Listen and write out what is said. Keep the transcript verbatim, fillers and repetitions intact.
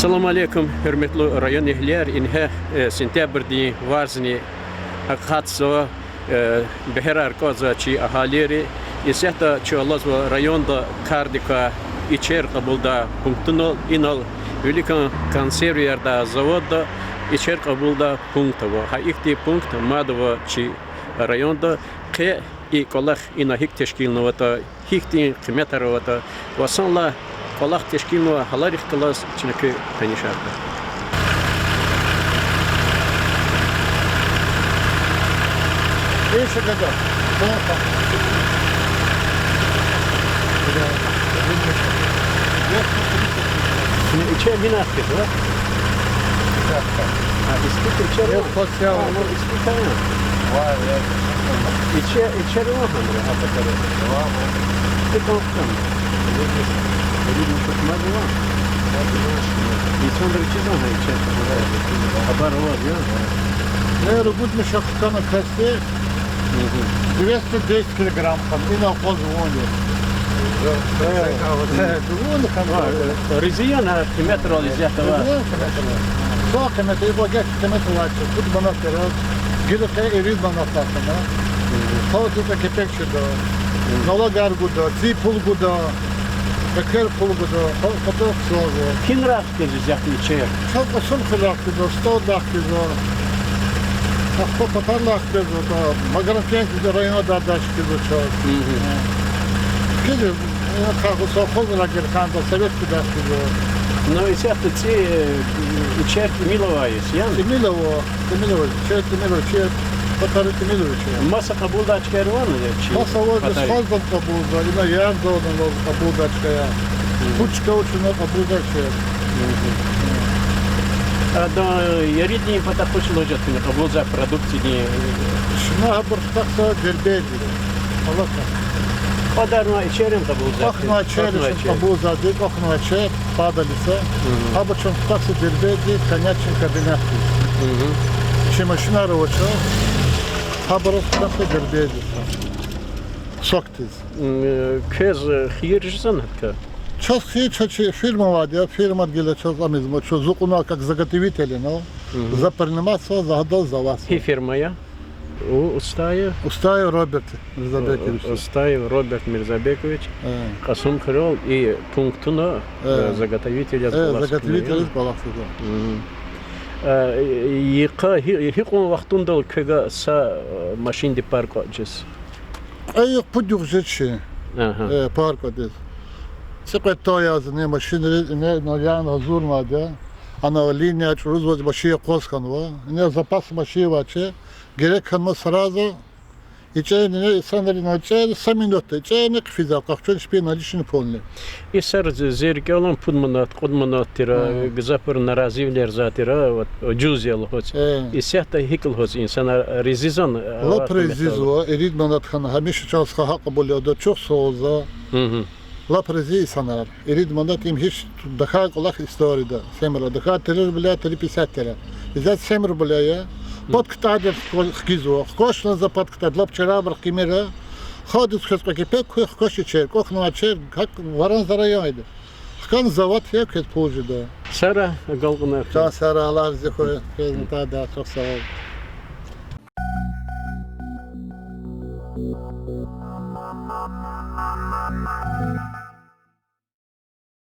Салам алейкум, гьуьрметлу районэгьлияр. Ингье, э, сентябрдин варзни акъатзава, э, бегьерар кӀанзава чи агьалийри. Исятда чун алазва районда кардик квай ичер кьабулдай пунктунал, инал виликан консервияр ядай заводда ичер кьабулдай пункт ава. Гьа ихьтин пункт мад ава чи районда. Къе и кӀвалах ина гьикӀ тешкилнаватӀа, гьихьтин къиметар аватӀа ва санлай кӀвалах тешкилнавай гьаларихъ галаз чна куь танишарда. Ичер гьинай хкизва? А, испит ичер я? А, ну, испит я. Ичер, ичер ава гьанра, а патара? Икьван хтана. Видишь, видишь, как мазва. Инсанри чизва гьа ичер. Хабар аваз я. Э, ругуд мешок хтана касди. Двести десять килограмм хьана, ина акъваз вуни. Э, э, вуни хьана. Резина, гьа, къиметрал изятава. Резина къиметрал. Са къимет, и багет къимет авачир, пуд манат тир. Гила къе ирид манат хьана. Халкьдиз кепек чида. Налогар гуда, ци пул гуда, экер пул гуда, халкь кьатӀа хъсан жезва. Гьинрай хквезва исятда ичер? Чаз Кьасумхуьрелай хквезва, СтӀалдай хквезва. Ахпа патарилай хквезва, та Магарамкентдиз райондай хквезва чаз. Хквезва, э, совхозрай герханда, советскийдай хквезва. Ну, исятда ци, э, ичер тӀимил авай йис я? ТӀимил ава, тӀимил ава, ичер тӀимил ава, ичер патари тӀимил ава ичер. Маса кьабулдай чкаяр авани чи? Маса аваз, патари. Схаздани кьабулзава, ина Ярдавани кьабулдай чкаяр. Пуд чка авачирни кьабулзава ичер. Адан еридин пата хуш лугьуз жезвани кьабулзавай продукциядин? Чна гьабур хтахзава Дербентдиз. Алакьа. Кьадарнавай ичерни кьабулзава? Кьахьнавай ичер, кьахьнавай ичер. Кьабулзавайди, кьахьнавай ичер, падалица. Гьабур чун хтахзава Дербентдиз, коньячный кабинетдиз. Чи машинар авач, гьабуруз хтахзава Дербентдиз. Сокдиз. Квез хийир жезвани гьадакай? Чаз хийир, чаз чи фирма авайди я, фирмади гила чаз ам ийизва, чун зун кьуна как заготовитель я, ну. За принимать ийизва, за гьадал завод. Гьи фирма я? Устаев? Устаев Роберт Мирзабекович. Устаев Роберт Мирзабекович. Кьасумхуьрел и пунктуна заготовитель яз кӀвалахзава. Заготовитель яз кӀвалахзава. Йикъа гьи-, гьикьван вахтундал квевай са машинди пар кӀватӀ жез? Кьве югъ, пуд югъ жеч чи пар кӀватӀиз. ЦӀикьвед тал язни машинриз, ина яна гьазурнавайди я. Ана линия чӀурузваз машин акъваз хьанва. Ина запас машин авачир. Герек хьанва сразу. ИчӀерни, инсанри ина чӀерни, са минутда ичӀерни хъфизва, къахчуна чпин наличный полный. И сар зи рикӀелай пуд манат, кьуд манат тир, гзафбур наразивилерзавай тир, вот, ужуз я лугьуз. Исятда гьикӀ лугьуз, инсанар резизан? Лап резизва, ирид манат хьана, гьамиша чан стха гьакӀ кьабул яда, чухсагъул за. Лап рази инсанар. Ирид манат им гьич тахьай кӀвалах историяда. Семра тахьай три рубля, три пятьдесят тир. Иза семь рубля я. Пад ктӀайдал хквезва. Хкваш лагьана за пад ктӀайдал, лап чарабур хкимир. Халкьдиз квез кьве кепек хьуй, хкваш ичер, кӀвахьнавай ичер, гьакӀ варан-заран ийида. Хкана завод я, квез пул жеда. Сара агалкьунар. Чан сара, Аллагь рази хьуй, квезни тада, чухсагъул.